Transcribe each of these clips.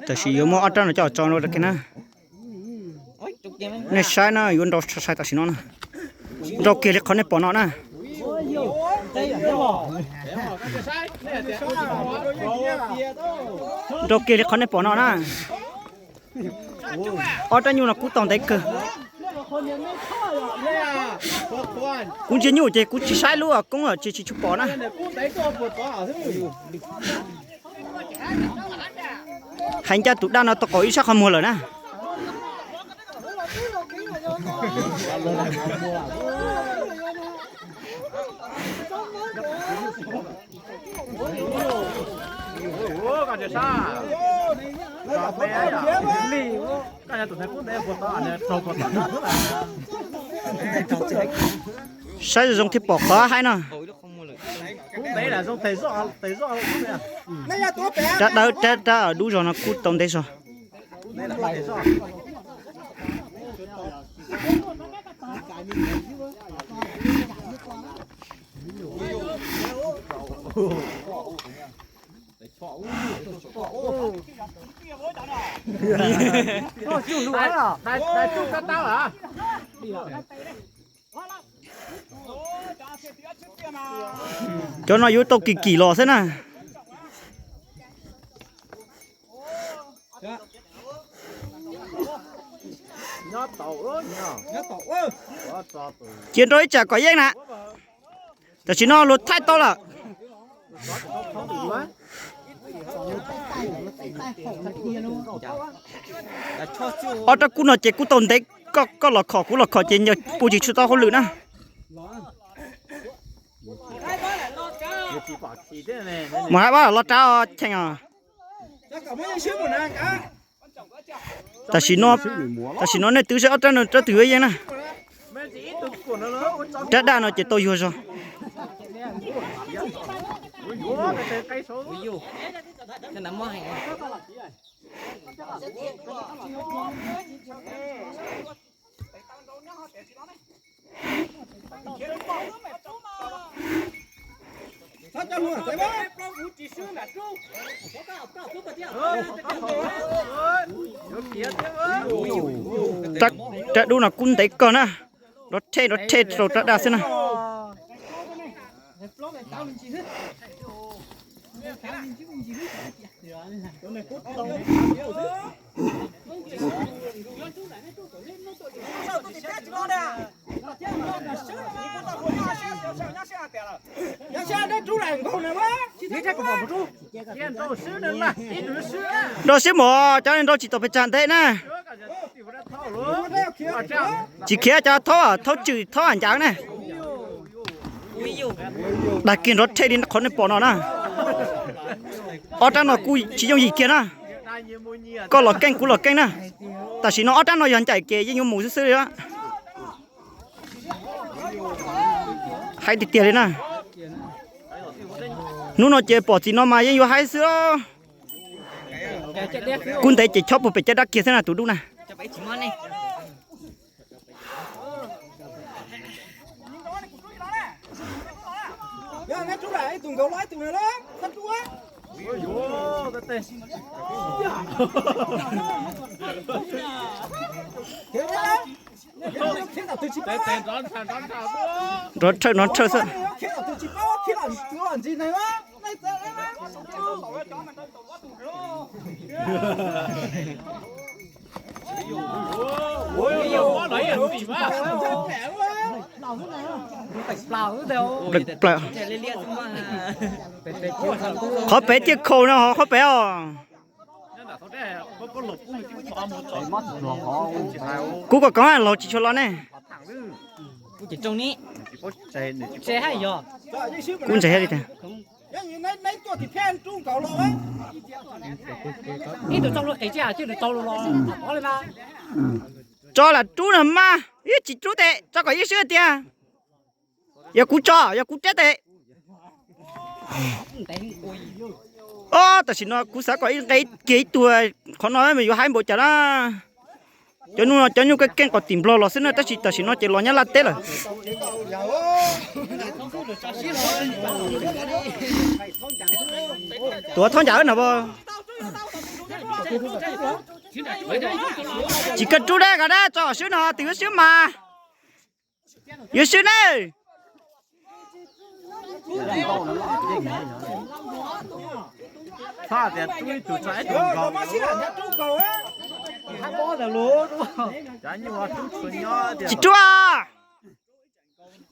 Tam sim yuav muab ob rab no coj tso rau kiag na. Nej saib na, yuav nrau sai tam sim no na. Nrau kiag li qhov nej pom no na. Nrau kiag li qhov nej pom no na. Ob rab nyuj no kub tau ntev kawg. Kuv ntsia nyuj ces kuv tsis saib lub koob tsis tsis tshua pom na. Hais ncaj tus dab no tau qaum ib sab qhov muag lawm na. Saib zoo zoo thiaj pom qhov haib no. Rab dawb rab rab dub zog no kub tau ntev zog. Cov no yuav tau kim kim los xwb na. Cia nrau ib tsam kom yeej na. Tam sim no luag thaij tau lawm. Ob rab kub no ces kub tau ntev, koj los khom kuv los khom ces nyias pw tsis tshua tau hauj lwm na. Mus hab los rab cheej os. Tam sim no, tam sim no nej twv saib ob rab no rab twg yuav yeej na. Rab daj no ces tau yuag zog. Rab dub no kub ntev kawg na, nrov rhej nrov rhej rau rab daj xwb na. Nrau sib mos, cov nrau tsis tau pes tsawg ntev na. Tsis khiav cov thaub, thaub tswm thaub ncav na. Dag kiag nrov rhej li qhov nej pom no na. Ob rab no kuj tsis yooj yim kiag na. Koj los keej kuv los keej na. Tam sim no ob rab no yog ncaim ces yeej yuav mus xwb xwb li. Haib tiag tiag li na. Hnub no ces pom txim no mas yeej yuav haib xwb. Kub ntev ces chob puag pem caj dab kiag xwb na tus dub na. Nrov rhawj nrov rhawj xwb. Qhov pem tiaj khaus no, qhov pem os. Kuv kom kov laug tsis tshua los ne. Kuv ntse li tiag. Tso lam rub no mas ib tsis rub tes tso kom ib swb tiag. Yog kuv tso, yog kuv rab tes. Ob, tam sim no kuv xav kom ib nqe kiag ib tug, qhov no mas yuav haib npaum cas na. Cov nyuj no cov nyuj keej keej qhov tim nplog los xwb na, tab sis tam sim no ces los nyob Laj teb lawm. Tuav thaub ncaws na as. Tsis kawg rub dab, koj dab tso swb no, twb yuav swb mas. Yuav swb ne. Tsis rub.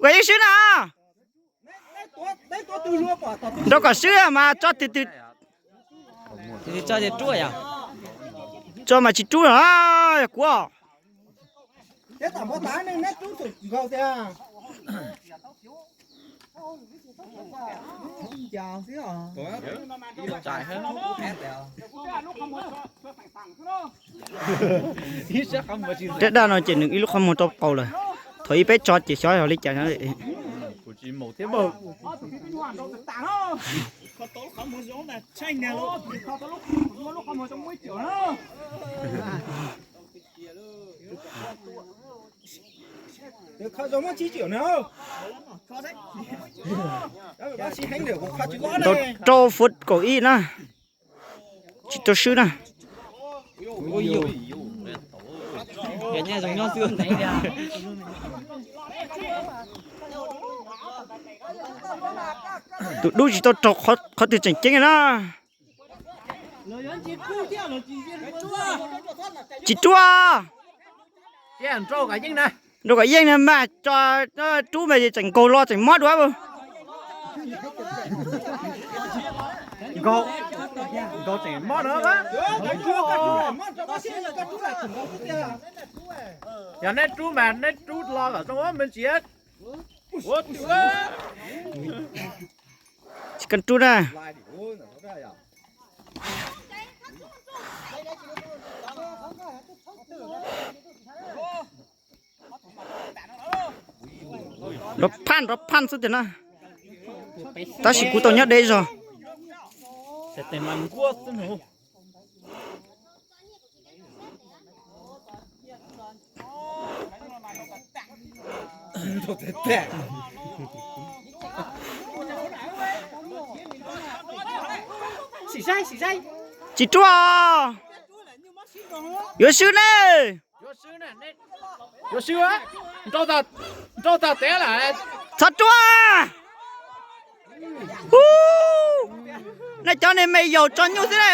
Ua ib swb na. Nrau kom swb mas tso twg twg. Tso mas tsis rub no, yog kuv. Rab daj no ces nws ib lub qhov muag rau paus lawm. Thaum ib peb tso ces xyov yog li cas. Tau rau fuv kaum ib na. Tsis tau swb na. Tus dub tsis tau raug qhov twg tseem ceeb na. Tsis rub. Nrau kom yeej na mas tso, rub mas tseem nkaug los tseem mob dua. Nkaug tseem mob no. Yog neb rub mas neb rub los kom zoo me ntsis. Tsis kawg rub na. Nrov phaj nrov phaj xwb tiag na. Tab sis kuv tau nyob deb zog. Tsis rub. Yuav swb ne. Txhob rub. Nej cov niag me yaus tso nyuj xwb na.